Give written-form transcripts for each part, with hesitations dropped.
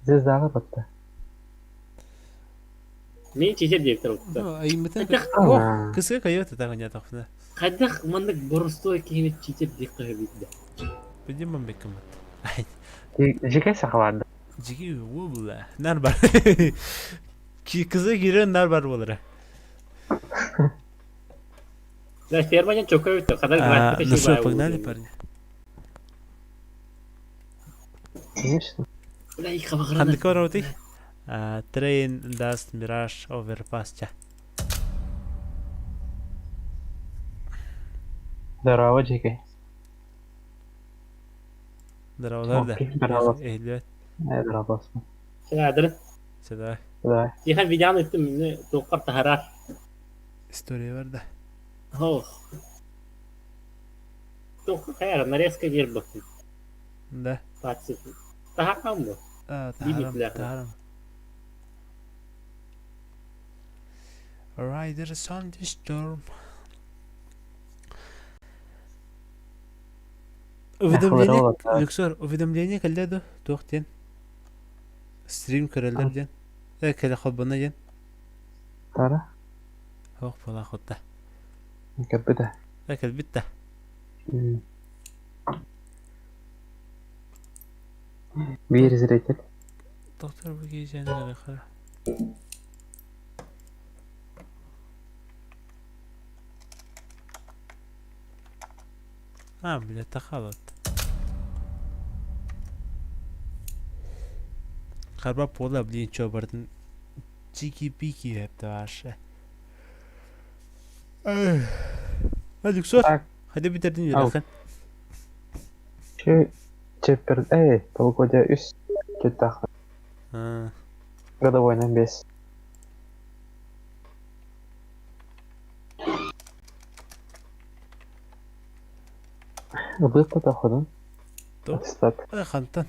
Звездаҕа батта. Мин чичер диэбиттэр утта. Айыммытын Хайдах О, кысыга кайыат это понятно. хайдах маннык боростуой киһини чичер диэххэ сөбүй да? Билим бамбеккамат. Жике сахаларды. Жиги уобула. Нар бар. Кызы кирен нар бар болара. Да, ферма не чокой өттө. Хадар графика Ну что, погнали, парни? Конечно. Бля, их хабаграна. Ханнык барабытый? Train Dust Mirage Overpass ча. Здорово, Жике. Здоровалар да. Здорово. Ehlivet. Здорово. Сәдір. Сюда. Давай. Тихан видеоны өттүм, мені тоққар тахарар. История бар да. Ох. Тоққар хайар, нарезка дер бақтым. Да. Патсы. Тахарам бу. Тахарам, тахарам. Riders on the storm. Уведомление, Люксор, уведомление кэллэ ду? Туох диэн? Стрим көрөллөр диэн. Э, кэлэ холбоно диэн. Тара? Ох, була хотта. Кэлбитэ. Э, кэлбит да. Биир зритель. Доктор бу киһи А, бля, тахалат. Харба пола, блин, чё, бардын чики-пики это ваше. А, Люксор, hadi бүтэрдин үөрэххин. Чэ, чеппер, эй, полгода үс чөттах. Годовой бес. Ылбыт да Аттестат. Хантан.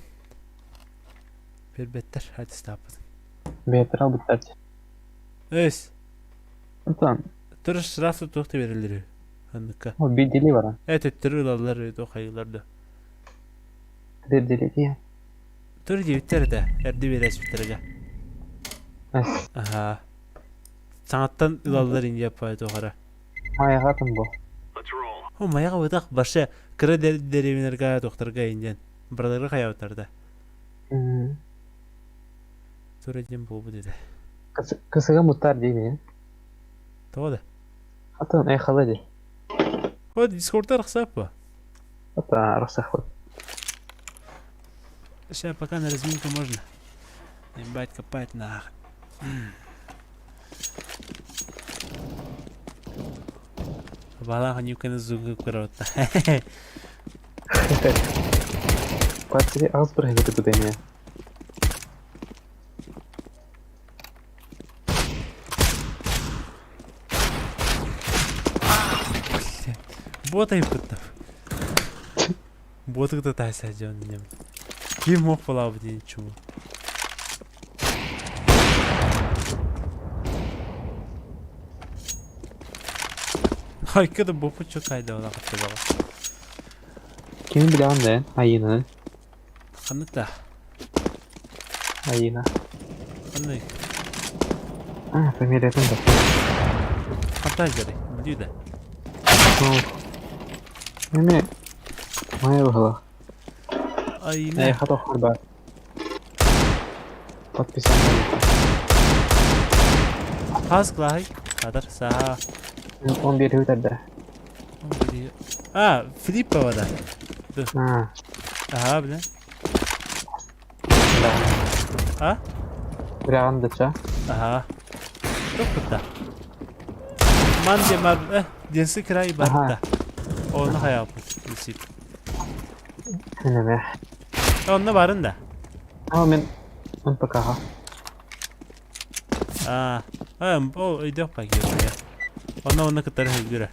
Бербеттер аттестаппытын. Бэйэтэр албыттар Эс. Онтон. Тур штраф туох да берэллэр Анныкка. Ол биирдилии баран. Э төттөрү ылаллар туох хайыылар да. Биирдилии тиийэн. Тур диэбиттэр этэ. Эрдэ биэрээспиттэргэ. Эс. Аха. Саҥаттан ылаллар инья туох эрэ. Майаҕа атын бу. О, майаҕа бытах башы кыра дэриэбинэргэ туохтарга индиэн. Быраларга хайаабыттар да. Тура диэн буолбут этэ. Кысыга муттар диини. Тоҕо да? Атын айхала ди. О, дискордта рахсаппа. Ата рахсахпыт. Сейчас пока на разминку можно. Ебать, копать нах. Балаха нюканы зугы куротта. Квартире аз бір хәкеті бідене. Бота иппыттав. Ботыкта тайса дьон нем. Ким мог полабы день чуму. Хайка да бопу чо кайда ола хатты бага. Кими билэҕин да Айыынаны? Ханнык Айыына. Ханнык? А, фамилиятын да. Ханта жары. Билүү да. Эми Майа быһылах. Айыына. Э, хата бар. Подписание. Хас клаһый. Хатар саа. Он биир үтэрдэ. А, Филиппова да. А. Ага, бля. А? Билэҕин дыча. Ага. Тохтутта. Ман де мар э денси край барда. Оны хаябыт. Висит. Неме. Онно барын да. А мен он ПК-ха. А, а, ол өйдөөх пакет. Онно онно кытары хөлгүрэ.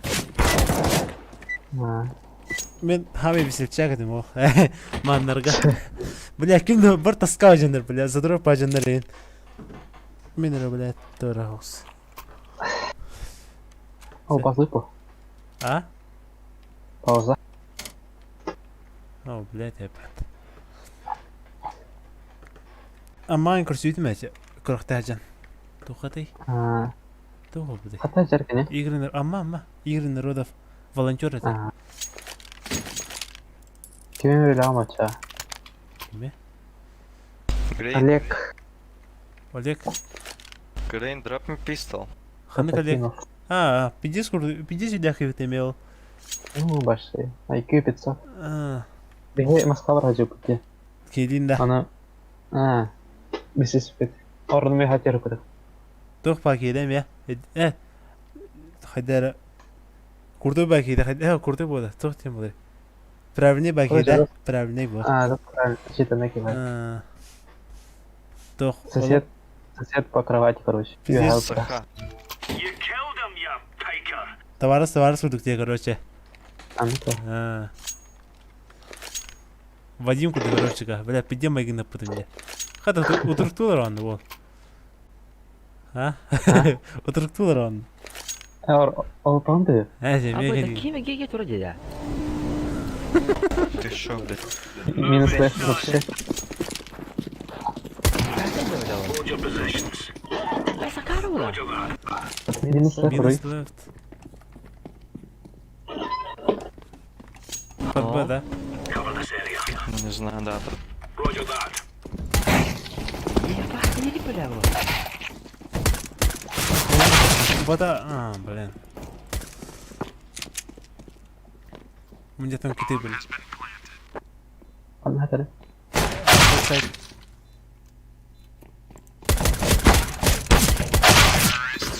А. Мен хами весельчак этим о. Маннарга. Бля, ким бар тоска жандар, бля, задроп жандар ен. Мен эрэ, бля, тора хос. О, базыпо. А? Пауза. О, блядь, опять. Аммаан көрсүүтүм эти күрэхтэһэ Тухатай? А, Туох буолбутай? Хата дьэргэнэ. Игры Амма Амма Игры народов волонтер это. А. Кими билэҕим оччо? Кими? Грейн, Олег Олег. Грейн, drop me pistol. Ханнык Олег? Константинов. А, 50 курдук, 50 үдэх имел. Ну, большие. IQ 500. А, Биһи Москва бараджыппыт Киирин да. Аны а, Миссисиппит. Орнуми хатер кутук. Туох баа киирэн я. Э, хайда эрэ курдук баа киирэ, хайда э, курдук буола. Туох диэн буолар? Правильный баа киирэ, правильный буол. А, да, правильно. Читана киирэ. А, Туох Сосед, сосед по кровати, короче. Пиздец. Саха. Товарыс товарыс курдук дии, короче. Аны то. А. Вадим курдук, короче, бля, пиздец майгыннаппытым дии. Хата утуруктуулар онно буол. А? Утуруктуулар онно. Ор, ол правда? Э, А эмиэ бу кэлин. ким геге тура дия? Ты шо, блядь? Минус лефт вообще. Сакарула. Минус лефт, Минус left. Под Б, да? Ну не знаю, да. тут Вода... А, блин. У меня там киты были. Аны хатер. Outside.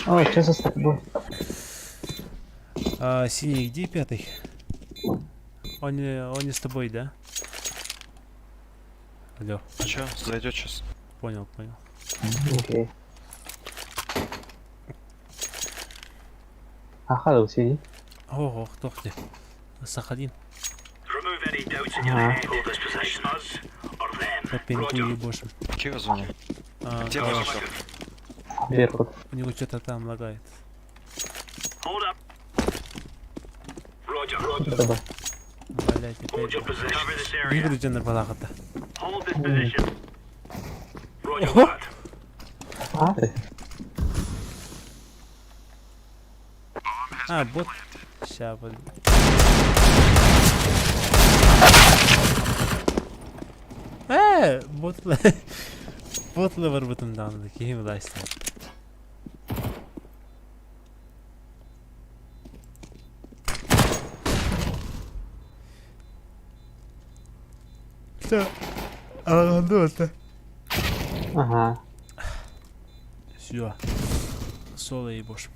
О, что за стрельбу? А, синий, где пятый? Он не с тобой, да? Алло, Чё, зайдет сейчас? понял, понял. Окей. Аха, сиди. Ого, туох дии. Сахалин. Ага. По пеньку ебошим. Какие звони? А, Где вышел? Беркут. у него что-то там лагает. Это да. Блять, опять. Не буду джендер балахата. Ого! А, ты? А, бот. Ща, вот. Э, бот. Ботла барбытым даҕаны киһи былаастан. Ага. Все. Соло ебошь.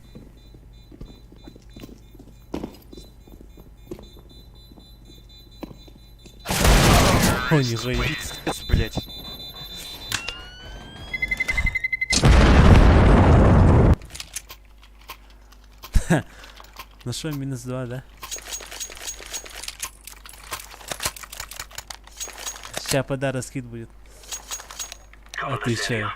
О, нихуя. Пиздец, блядь. Ну что, минус 2, да? Сейчас подарок скид будет. Отвечаю.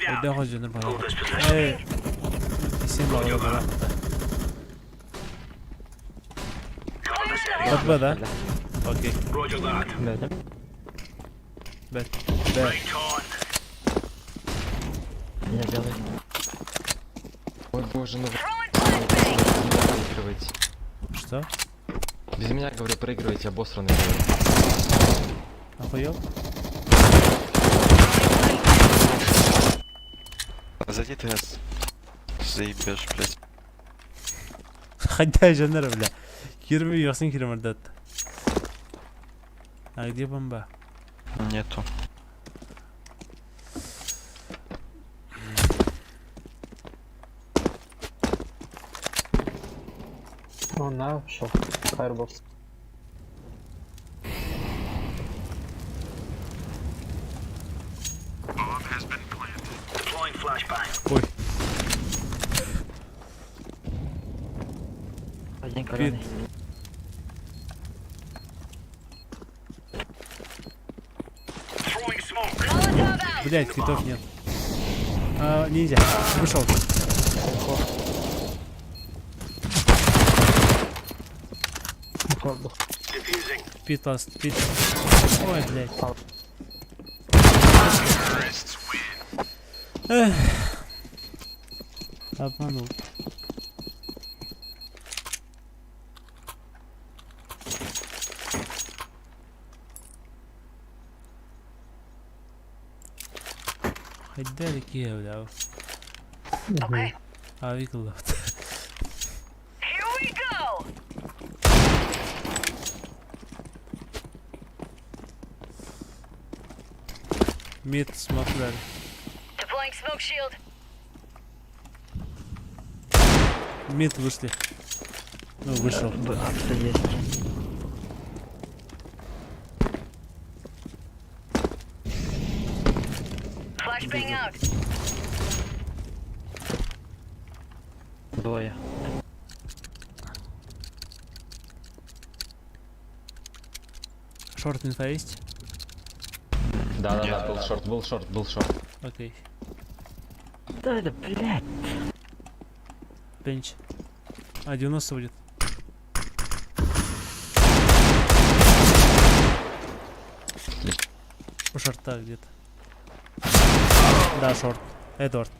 Ойда хожунур балаҕа. Эй, исин балаҕа балаҕа. Бат да? Окей. Бэт. Бэт. Я белый. Ой боже, ну вы без меня проигрываете. Что? Без меня, говорю, проигрываете, обосранный. говорю. Охуел? Зайди ты нас. Заебешь, блядь. Хотя жанр, бля. Кирми ясын киремердат. А где бомба? Нету. Ну, на, шо. Firebox. Ой, Один короны. блядь, китов нет. А, ниндзя, вышел. Воздух. Pit last, pit. Ой, блядь. Эх. Обманул. Хайда киһи бля. Okay. Авик ыллабыт. Here we go. Mid smoke'lar. Deploying smoke shield. Mid вышли. Ну, вышел. Б, 110. Flashbang out. Двое. Short инфа есть? Да-да-да, был short, был short, был short. Окей. Да это, блядь. Bench. А, 90 будет. У шорта где-то. Да, short. Эдвард.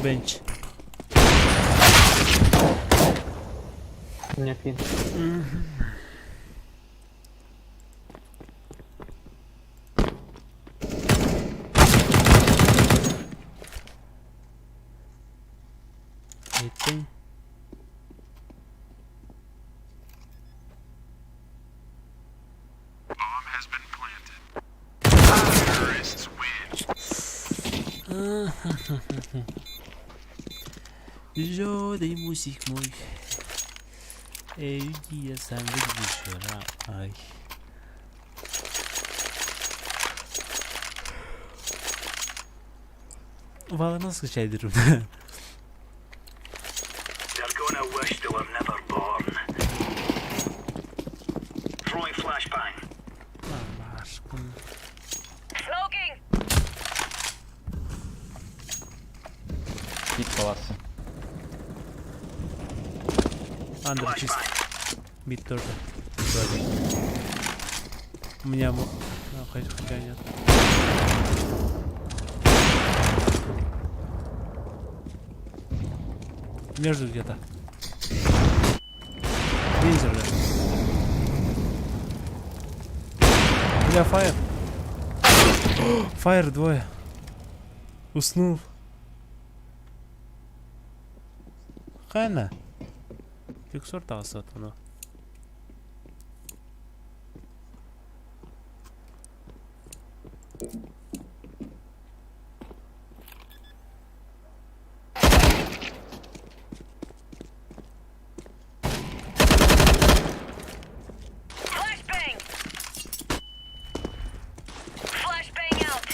Bench. У меня пин. Этень. Жёдый мусик мой. Эй, я сам выгляжу. Ай. Valla nasıl şeydir? They're gonna wish they were never born. Throwing flashbang. Allah aşkına. Smoking. Pit паласы. Андер чист. Мид тоже. Сзади. У меня... А, хотя нет. Между где-то. Винзер, да. Бля, фаер. Фаер двое. Уснул. Хайна. Фиксор тағысы оны. Flashbang. Flashbang out.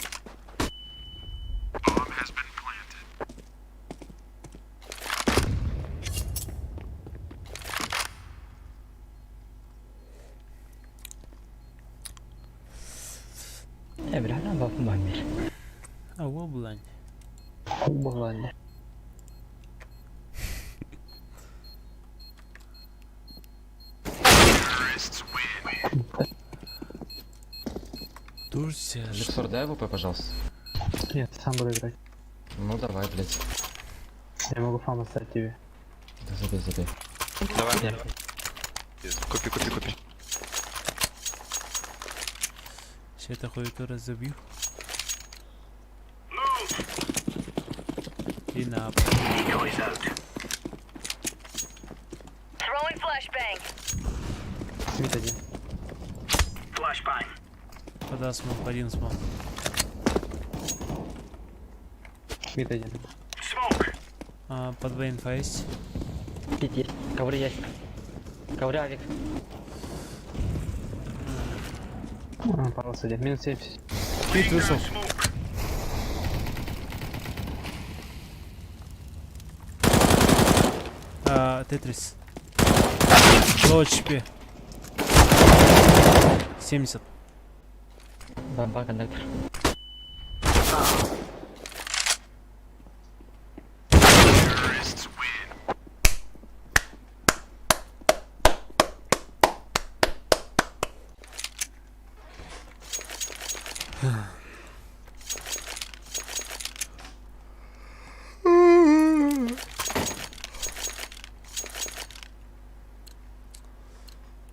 Не, бля, нам бабу мамир. Ау, булань. Булань. Турция. Люксор, дай АВП, пожалуйста. Нет, сам буду играть. Ну давай, блядь. Я могу фам оставить тебе. Да забей, забей. Давай мне. Купи, купи, купи. Сейчас я хуету разобью. И на Decoys out. Throwing flashbang. Mid один. Flashbang. Вода smoke, один smoke. Mid один. Smoke. А, под Б инфа есть? Pit есть. Ковры есть. Ковры авик. А, Палас один. Минус 70. Pit вышел. Smoke. А, Тетрис. Low HP. 70. Бомба, коннектор.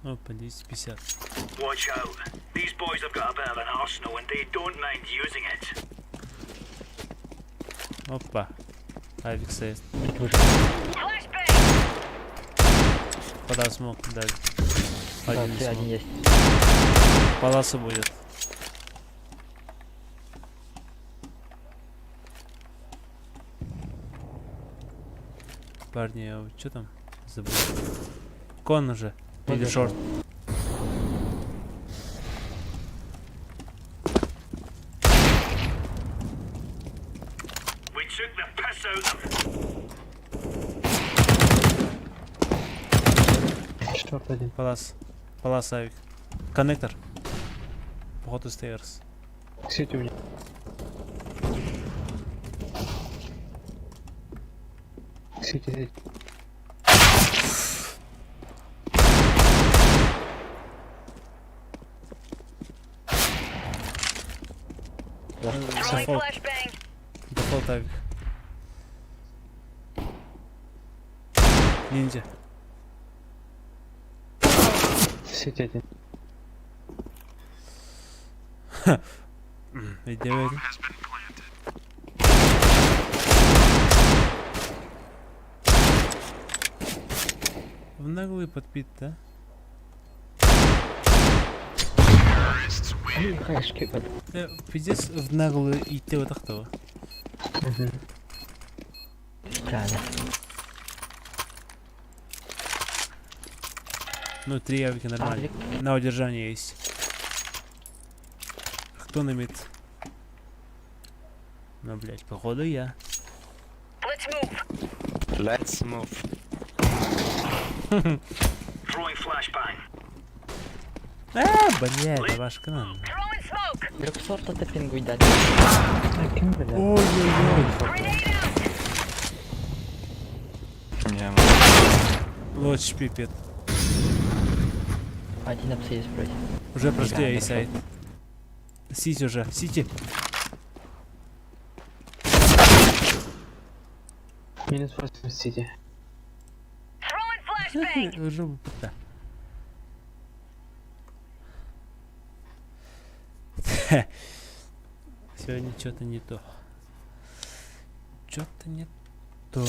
Опа, 250. Watch out. These boys have got a bit of an arsenal and they don't mind using it. Опа. Авик стоит. Flashbang. Пода смог, да. Да, Один три, один смог. есть. Паласа будет. Парни, а что там? Забыл. Кон уже. Или шорт. We took the piss out of them. Short один. Палас. Палас авик. Коннектор. Походу stairs. Сити у меня. Сити, сити. Throwing Default. flashbang. Дефолт авик. Ниндзя. Сити один. Иди, В наглый подпит, да? Хаешки, Пиздец в наглую идти вот так-то. Правильно. Ну, три авики нормально. Авик. На удержание есть. Кто на мид? Ну, блять, походу я. Let's move. Let's move. Throwing flashbang. А, блядь, башка надо. Throwing smoke. Трехсорта ты пингуй дать. А, кем, бля? Ой-ой-ой. Grenade out. Не, Вот пипет. Один апс есть вроде. Уже прошли Да, A-side. Сити уже, Сити. Минус 8 сити. Throwing flashbang. Уже да. Сегодня что-то не то. Что-то не то.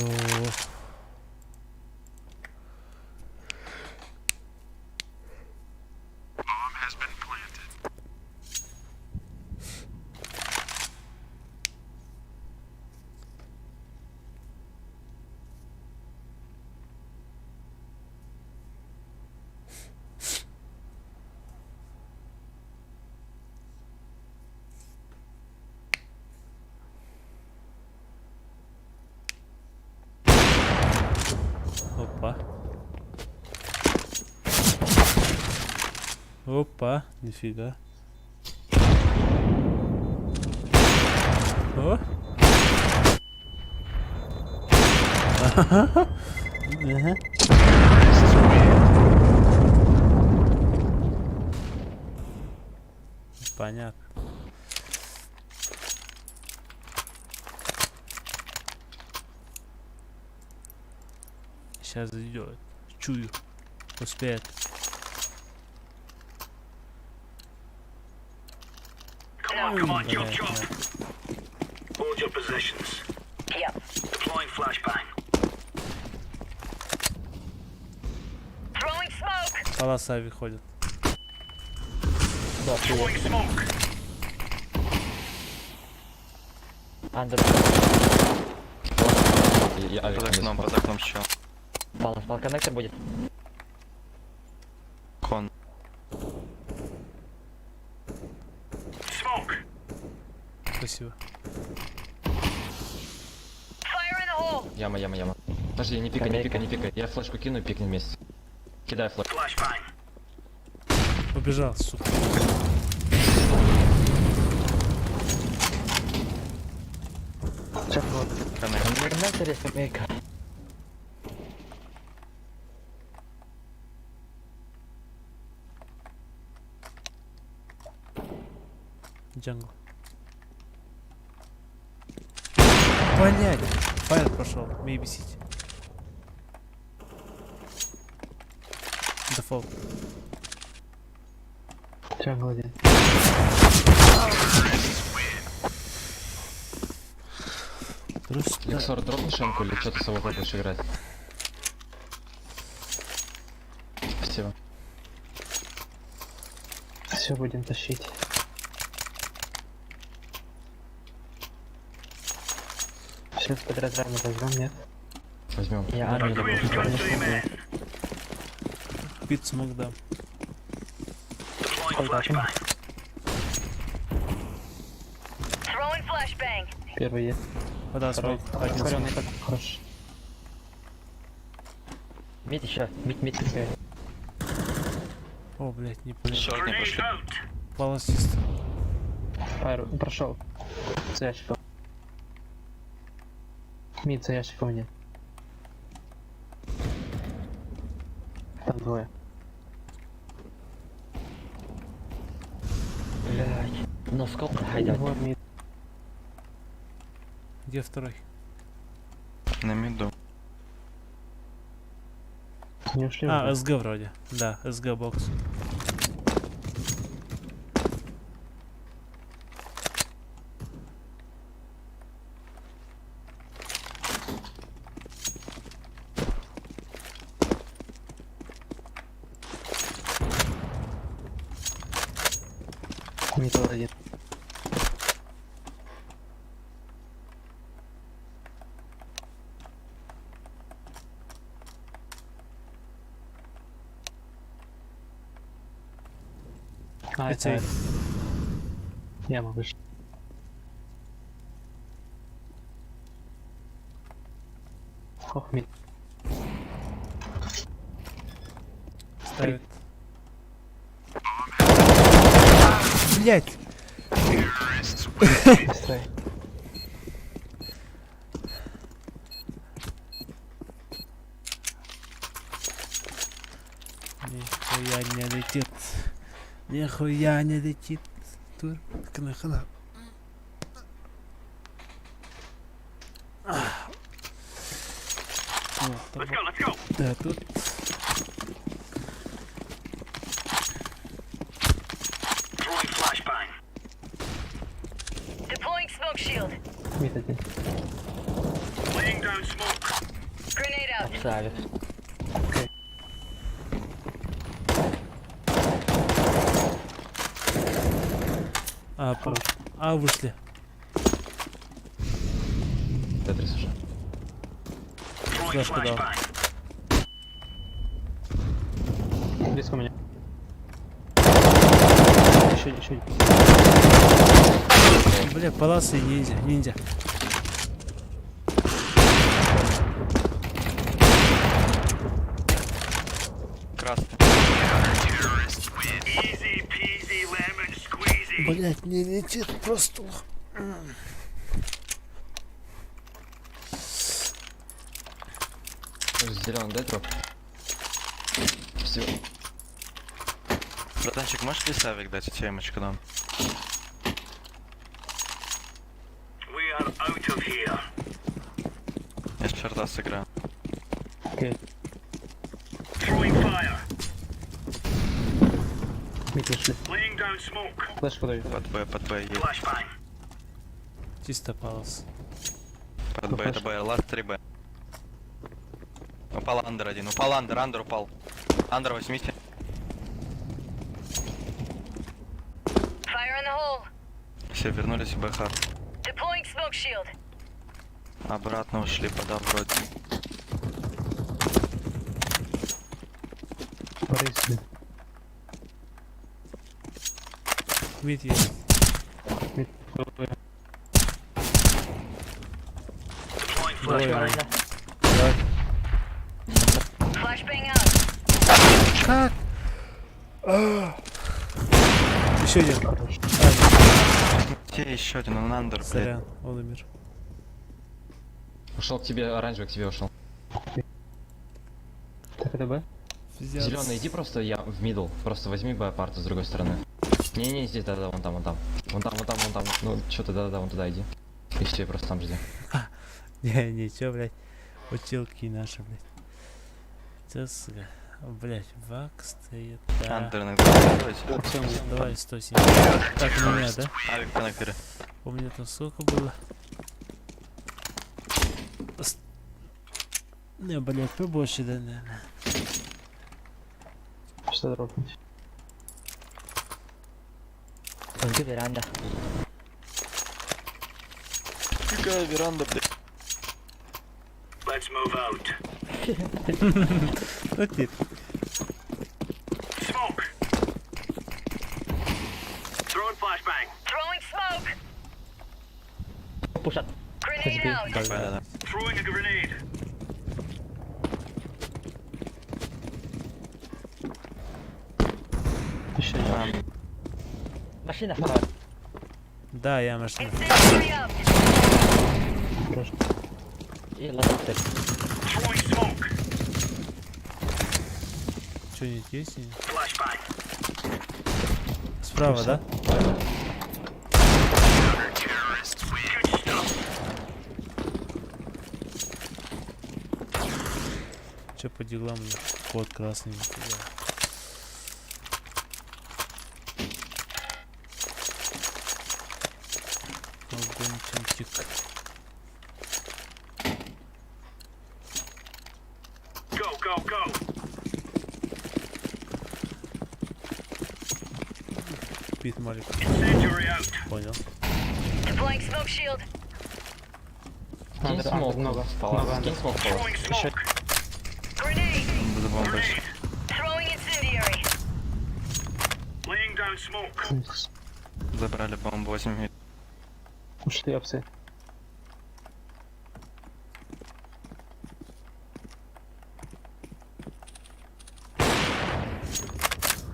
Опа. Опа, нифига. О! Ага. Понятно. Сейчас зайдет. Чую. Успеет. Come on, come on, chop, Блядь, chop. нет. Hold your positions. Yep. Deploying flashbang. Throwing smoke. Полоса выходит. Да, Throwing smoke. Андер. Я авик Под окном, под окном чел. Баланс, балл коннектор будет. Кон. Smoke. Спасибо. Fire in the hole. Яма, яма, яма. Подожди, не пикай, не пикай, не пикай. Я флешку кину и пикни вместе. Кидай флешку. Flashbang. Побежал, сука. Коннектор. Коннектор есть скамейка. Jungle. Блять! Fire пошел. Maybe city. Default. Jungle один. Трус. Лексор, дропнешь эмку или что ты с собой будешь играть? Спасибо. Все, будем тащить. Сейчас подряд рано возьмем, нет? Возьмем. Я армию забыл. We've got three men. Пит смог, да. Deploying flashbang. Throwing flashbang. Первый есть. Вода Второй. смог. Один Второй смог. так. Хорош. Мид еще. Мид, мид. О, блять, не понял. Шорт не Grenade прошли. out. Палас чисто. Фаер прошел. За ящиком. Мид за ящиком нет. Там двое. Блять. Но сколько хайдат. Двое мид. Где второй? На миду. Не ушли А, уже? СГ вроде. Да, СГ бокс. Мид один. А, Это это... Яма вышла. Ох, мид. Ставит. Блять! Быстрее. Нихуя не летит. Нихуя не летит. Тур. Кна-хна. О, там Let's go, let's go. Да, тут. Throwing flashbang. Deploying smoke shield. Мид один. Laying down smoke. Grenade out. Обставит. А, по... а вышли. Тетрис уже. Throwing Флешку дал. flashbang. Близко у меня. Еще, еще. Бля, паласы и ниндзя. Ниндзя. Красный. Easy peasy lemon squeezy. Блять, не летит просто. Зеленый, дай дроп. Спасибо. Братанчик, можешь лесавик дать? Я тебе эмочку дам. We are out of here. Я с шорта сыграю. Окей. Throwing fire. Мид вышли. Laying down smoke. Флешку даю. Под Б, под Б есть. Flashbang. Чисто палас. Под Б, это Б. Last 3 Б. Упал under один. Упал under, under упал. Under возьмите. Fire in the hole. Все вернулись в Б hard. Deploying smoke shield. Обратно ушли под А вроде. Борис, блин. Mid есть. Mid. Deploying Двое. flashbang. Давай. Flashbang out. Как? Еще один. Хорош. Где еще один? Он under, блядь. Сорян, он умер. Ушел к тебе, оранжевый к тебе ушел. Так, это Б? Пиздец. Зеленый, иди просто я в middle. Просто возьми Б парту с другой стороны. Не-не, здесь, да-да, вон там, вон там. Вон там, вон там, вон там. Ну, что ты, да-да, вон туда иди. И все, просто там жди. Не, ничего, блядь. Училки наши, блядь. Це, сука. Блядь, вак стоит. Да. Андер иногда делайте. Давай 170. Так, у меня, да? Авик коннекторы. У меня там сколько было? Не, блядь, побольше, да, наверное. Что дропнуть? Где веранда? Какая веранда, блядь. Let's move out. Ну ты, Smoke. Throwing flashbang. Throwing smoke. Пушат. Grenade out. Да-да-да. Throwing a grenade. Еще не. Машина вторая. Да, я машина. Incendiary out. И лазер. Throwing smoke. Что-нибудь есть? или нет? Flashbang. Справа, да? Good stuff. Че по делам у них? Код красный. нифига. Огонь, тюнтик. Go, go, go. Пит Малик, Incendiary out. понял. Deploying smoke shield. Кинь Андер, смок андер, много. в палас. Много Кинь андер. смок в палас. Throwing smoke. Grenade. Буду бомбить. Grenade. Throwing incendiary. Laying down smoke. Забрали бомбу 8 Ушли апсы.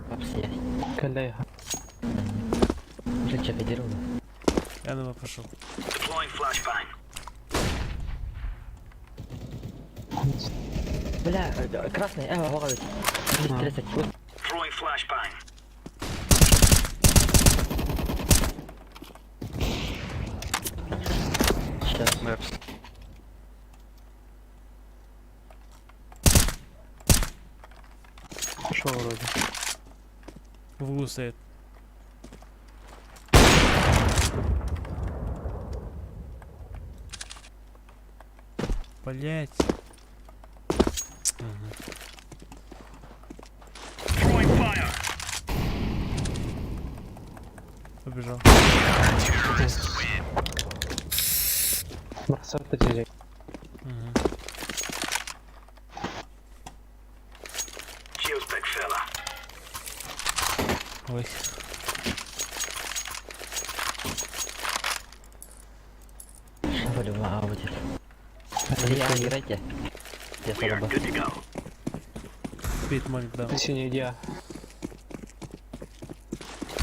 Вообще. Коллега. Уже че, федерую. Я на пошел. Deploying flashbang. Бля, красный, вогавит. 230. Throwing flashbang. Сейчас. Вепс. Ушел вроде. В углу стоит. Блять. Ага. Throwing fire. Побежал. Бросай потеряй. Мгм. Cheers, big fella. Ой. Шавалю, а, будет. Я играйте. Я We are слабо. good to go. Пит Малик, да. Синий, иди. а.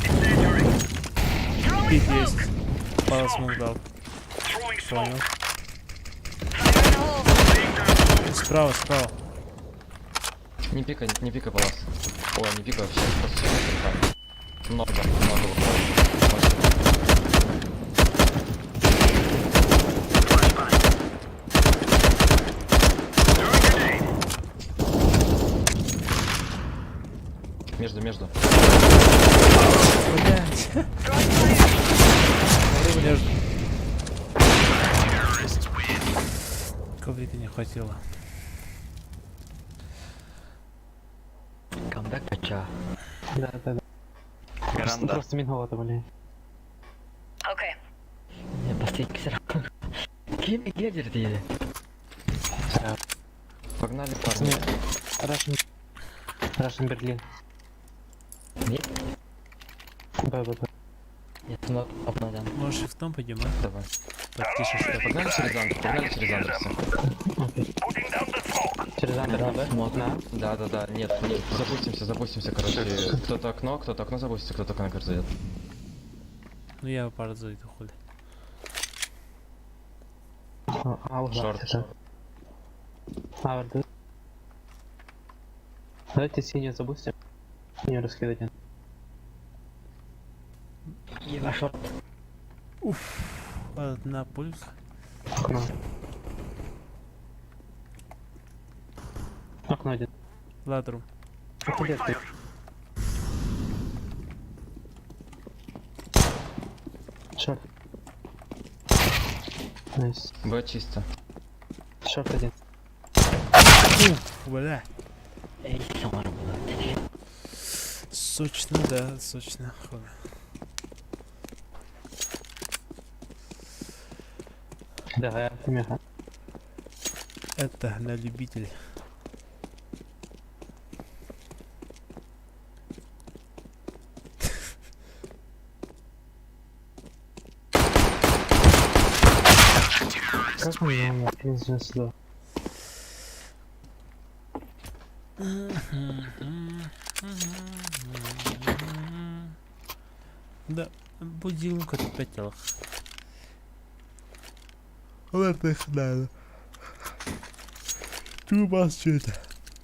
Incendiary. Throwing Пит smoke. есть. Палас мог дал. Throwing Понял. smoke. Fire in the hole. Laying down smoke. Справа, справа. Не пикай, не пикай палас. Ой, не пикай вообще, просто всё там. Много, много выходит. Очень. Flashbang. Throwing grenade. Между, между. Блять. Throwing fire. Между. Коврика не хватило. Камбэк, кача. Да, да, да. Просто, Веранда. просто миновато, блин. Okay. Не, последний ксера. Ким гедер дейді. Погнали, парни. Russian... Russian Берлин. Нет? Б, Б, Б. Я смог обнадам. Может, шифтом пойдем, а? Давай. Потише, что Погнали через Андер, погнали через Андер все. Окей. Putting down the smoke. Через Андер на Б? Смок. На. Да, да, да, нет, нет, запустимся, запустимся, короче. Кто-то окно, кто-то окно запустится, кто-то коннектор зайдет. Ну я пару зайду, хули. А, а, вот Шорт. да. А, вот, да. Давайте синюю запустим. Синюю раскидать. Short. Уф, одна пулька. Окно. Окно один. Ладрум. Где ты? Short. Nice. Б чисто. Short один. Уф, бля. Эй, саҥар буолар. Сочно, да, сочно. Хуй. Да, я меха. Это на любитель. Как он меня 92? Да, будильник опять лох. Ладно, их надо. Тумас что это?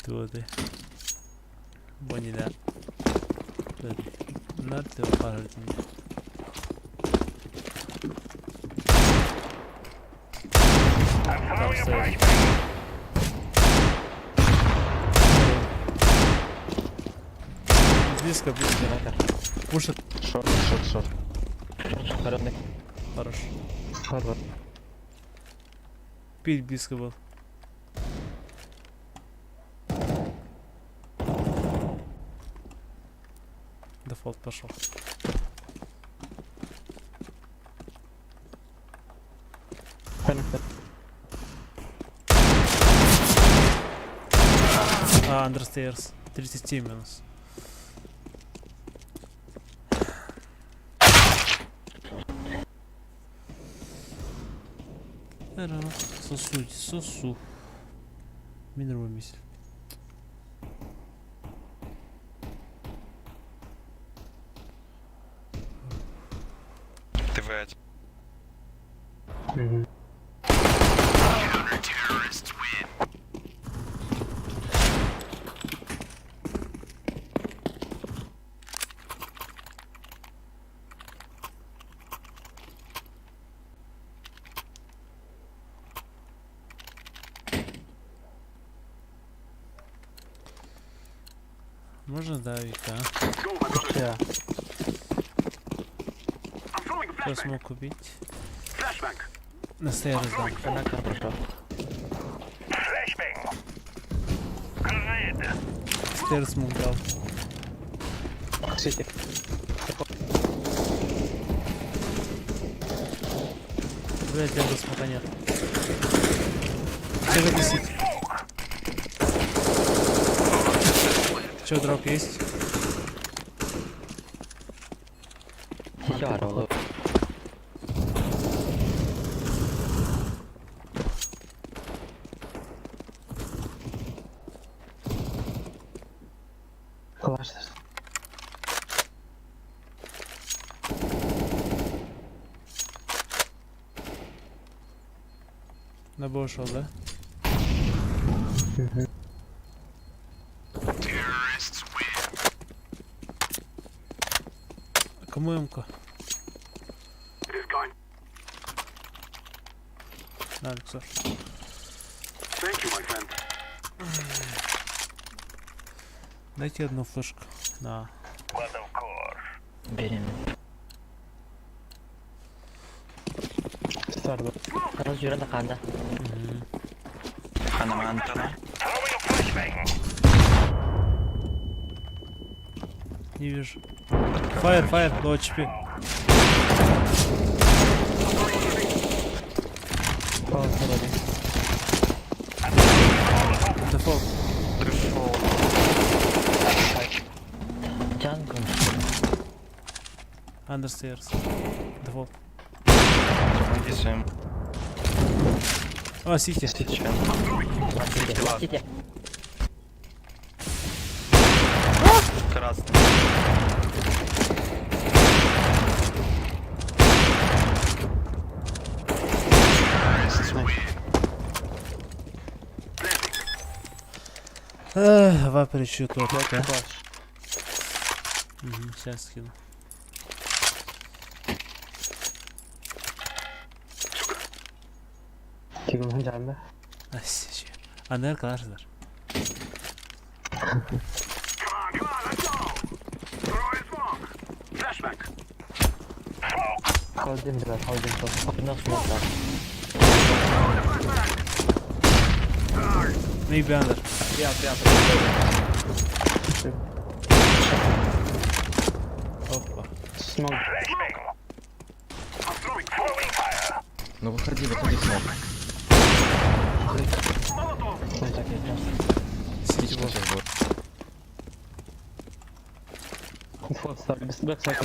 Туды. Бонина. Надо пожалуйста. Близко, близко. Пушит. Short, short, short. Хоронный. Хорош. Хорош. Пить близко был. Дефолт пошел. Понятно. А, under stairs. 37 минус. Сосу, сосу. Минервый миссель. ТВ-1. Мгм. Можно давить, а? Я. I'm throwing a Кто flashbang. смог купить? Flashbang. На stairs дам. Коннектор прошел. Flashbang. Grenade. Stairs смог дал. Сити. Блять, левого смока нет. Все висит. Че, дроп есть? Сити орал. Класс. На Б ушел, да? Мгм. Кому М-ку? It is gone. На, Александр. Thank you, my friend. Дайте одну флешку. На. But of course. Бери. Старт. Раз жүрен қанда. Хана Мантана. Throwing a flashbang. Не вижу. Фаер, фаер, до HP. Палас вроде. Дефолт. Дефолт. Jungle. Under stairs. Дефолт. Помоги своим. А, Сити. Сити. Сити. Сити. Красный. Эх, вапричу тут. Класс. Сейчас скину. Кигин дьаанда. Аныгар калашылар. Come on, come on, let's go. Throwing smoke. Flashback. Smoke. Холодильник, да, холодильник. Одна smoke, да. Throwing a flashbang. Maybe under. Прям, прям, прям. Опа. Smoke. Flashbang. I'm throwing, throwing fire. Ну выходи, выходи, smoke. Molotov. Так, я прям. Птичка сейчас будет. Вход ставлю. Без backsite.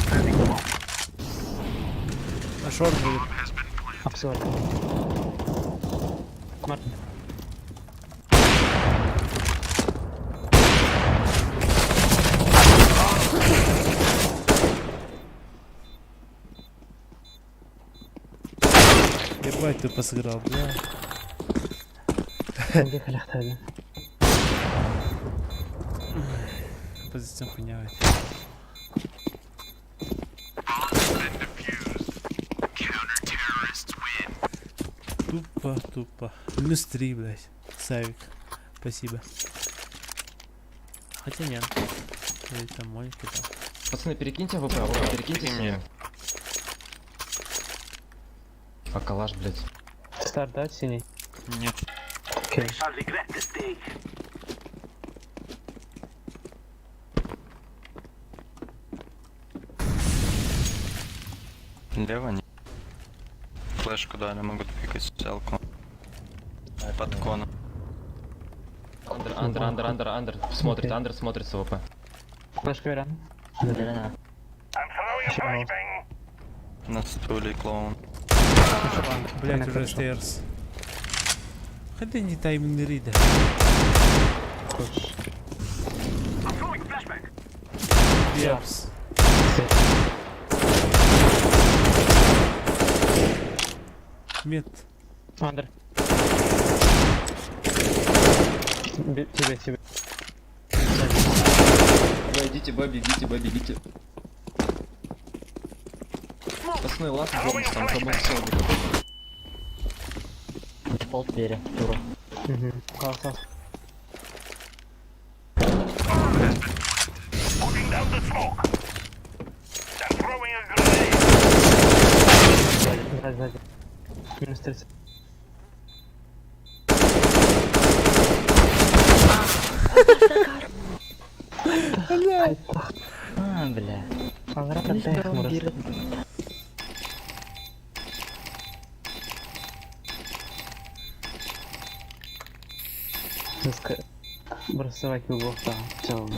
А short будет. Обсор. Мартин. Ебать, ты посыграл, бля. Ехали, хтали. Позиция хуйня. Тупо, тупо. Минус 3, блядь. Савик. Спасибо. Хотя нет. Я там Монька там. Пацаны, перекиньте АВП, АВП, перекиньте синюю. А калаш, блядь. Старт, да, синий? Нет. Окей. I'll regret this day. Лево не. Флешку дали, могут пикать селку. Под коном. Under, under, under, under, under. Смотрит, Окей. under смотрит с АВП. Флешка веран. Да-да-да. I'm throwing a flashbang. На стуле клоун. Блядь, уже stairs. Хотя не тайминг рида. Хочешь. I'm throwing flashbang. Епс. Mid. Under. Тебе, тебе. Б, идите, Б, бегите, Б, бегите. Пацаны, last бонус, там забыл селби какой-то. Дефолт двери. Тура. Угу. Класс, класс. Putting down the smoke. I'm throwing a grenade. Сзади, сзади. Минус 30. А, бля. Алрата Бэхмурас. Бросовать угол, да. Все.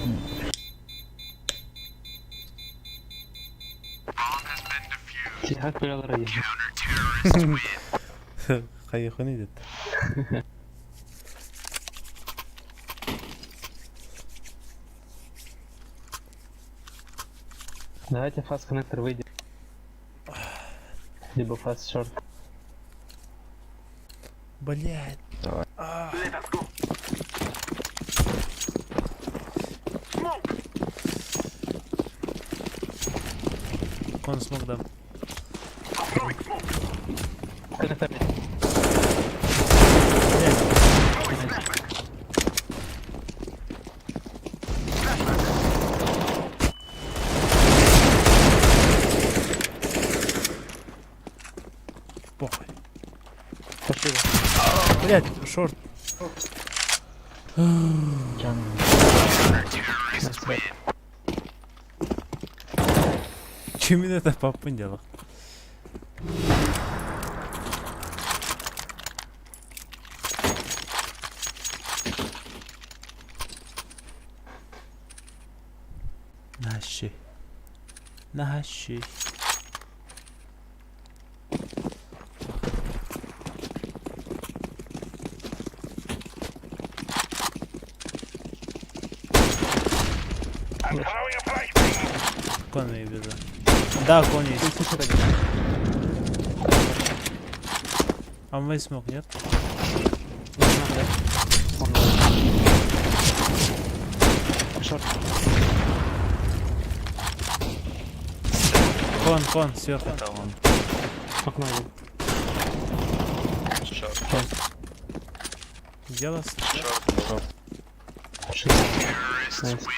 Тихо, курялар Хайхун идет. Давайте fast connector выйдет. Либо fast short. Блядь. Давай. Let us go. Smoke. Con smoke дам. I'm throwing smoke. Connector. Throwing flashbang. Flashbang. Похуй. Пошли. Блядь, short. Jungle. Nice. Чем это папа делал? Наши. Наши. I'm throwing a flashbang. Con я вижу. Да, con есть. А мы smoke, нет? Он Short. Con, con, сверху. Это он. Окно один. Short. Где вас? Short. Short. Nice.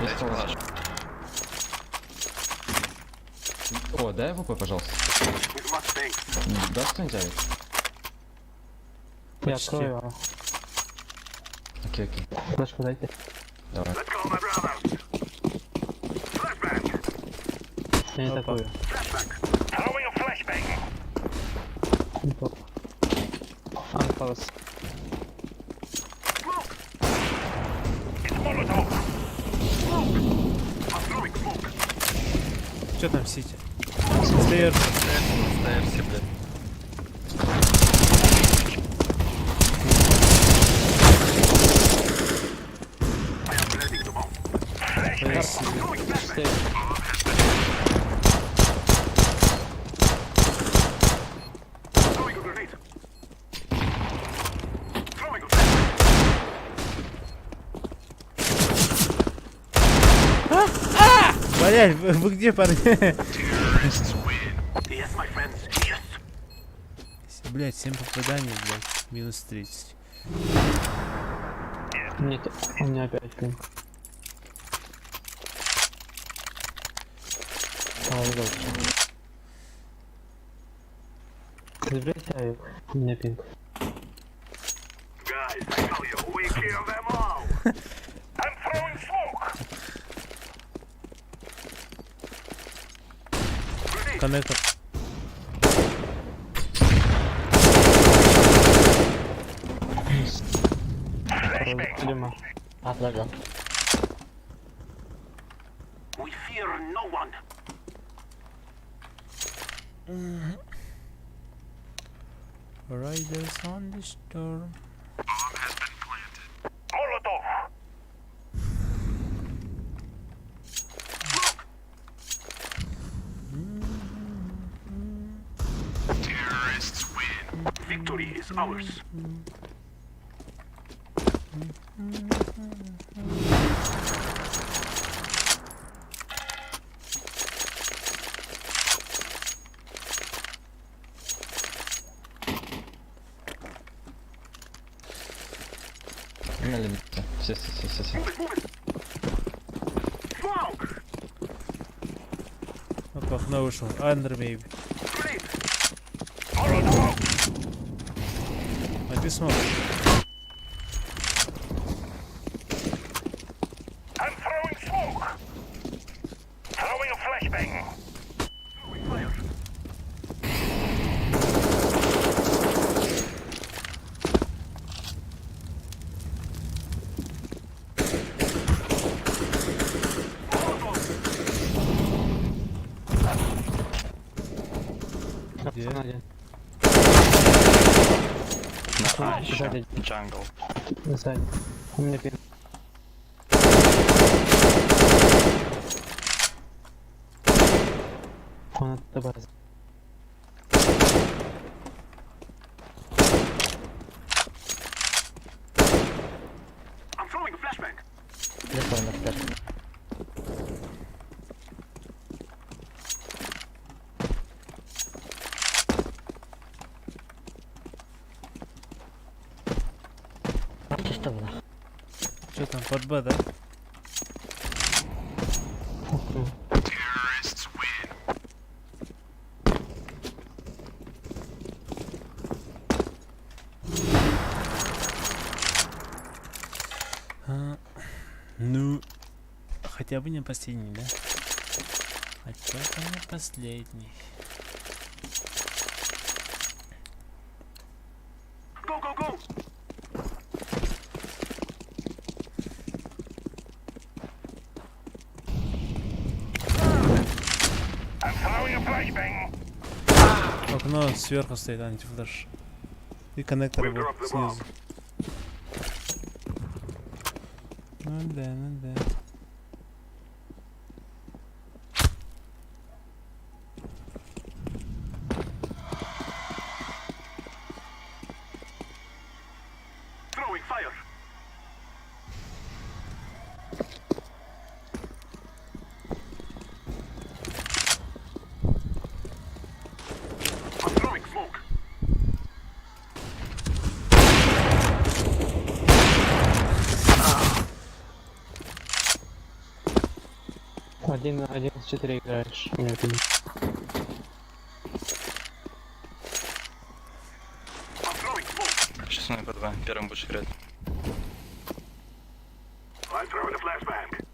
Есть Дайте палас. флеш. О, дай AWP, пожалуйста. Дашь кто-нибудь авик? Я Почти. открою вам. Окей, окей. Флешку дайте. Давай. Я не Опа. такую. Неплохо. А, палас. Что там Сити? Стейр. Стейрсе, блядь. Спасибо. Стейр. Блядь, вы где, парни? Блять, 7 попаданий, блядь. Минус 30. Нет, у меня опять пинг. Давай, дальше. Заберите авик. У меня пинг. Guys, I tell you, we kill them all. I'm throwing smoke. Коннектор. Дима. А, флеш дал. We fear no one. Riders on the storm. Molotov. Terrorists win. Victory is ours. На лимите. Все, все, все, все, все. Smoke! Опа, окно вышел. Under maybe. Molotov! А ты смог? I'm throwing smoke. Throwing a flashbang. Throwing fire. Где? Один. На А еще. Сзади. Jungle. Сзади. У меня пинг. Он от базы. I'm throwing a flashbang. Зашел на флеш. Чисто было. Что там, под Б, да? Ух ты. А, ну, хотя бы не последний, да? Хотя бы не последний. Go, go, go! I'm throwing a flashbang. Окно сверху стоит антифлеш. И коннектор We вот dropped the снизу. Ну да, ну да. Throwing fire. Один, один с четыре играешь. У меня пинг. I'm throwing smoke. Сейчас мы по два. Первым будешь играть. I'm throwing a flashbang.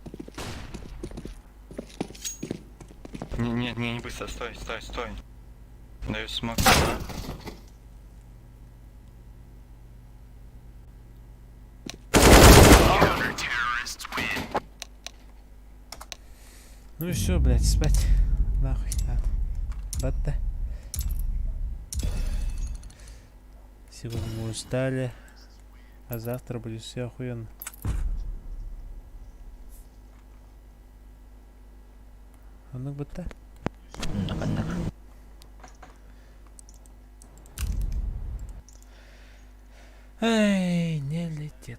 Не, не, не, не быстро, стой, стой, стой. Даю смок. Ну и все, блядь, спать. Нахуй надо. Батта. Сегодня мы устали. А завтра будет все охуенно. А ну бытта. Ханнык. Эй, не летит.